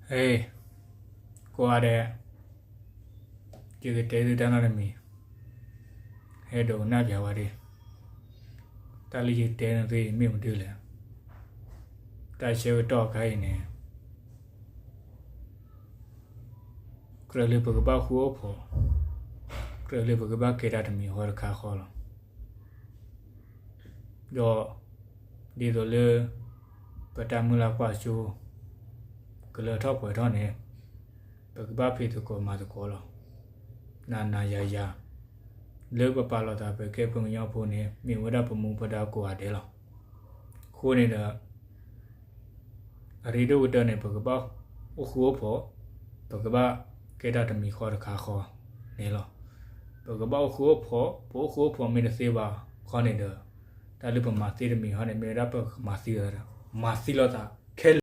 ဟဲ, ကိးဂၤဒဲး, ယကတဲသုတၢ်နီတမံၤ, ဟဲဒိးကနၣ်ပၠးဝဲဒၣ်, တၢ်လၢယတဲနသုမ့ၢ်မနုၤလဲၣ်. တၢ်ဆၢကတီၢ်ခါအံၤန့ၣ် ကြၢးလၢပကဘၣ်ဃူအိၣ်ဖိး, ကြၢးလၢပကဘၣ်ကဲတၢ်တမံၤဃီတခါဃီလီၤ. ဒီးဒ်သိးလၢ ပတၢ်မုၢ်လၢ်ကွၢ်စိ ကလၢထီၣ်ပှဲၤထီၣ်န့ၣ် ပကဘၣ်ဖံးသကိးမၤသကိးလီၤ. နၤနၤယၤယၤ လၢပပာ်လီၤသးပကဲပှၤကညီဖိန့ၣ် မ့ၢ်ဝဲဒၣ်ပမူပဒါကိးဂၤဒဲးလီၤ. အဃိန့ၣ်ဒီး အရ့ဒိၣ်ကတၢၢ်န့ၣ် ပကဘၣ်အိၣ်ဃူအိၣ်ဖိး, ပကဘၣ်ကဲတၢ်တမံၤဃီတခါဃီန့ၣ်လီၤ. ပကဘၣ်အိၣ်ဃူအိၣ်ဖိး, ပအိၣ်ဃူအိၣ်ဖိးမ့ၢ်တသ့ဘၣ်ခီန့ၣ်ဒီး တၢ်လၢပမၤသ့တမံၤဃီန့ၣ် မ့ၢ်ဝဲဒၣ်ပကမၤသံလီၤသး, မၤသံလီၤသး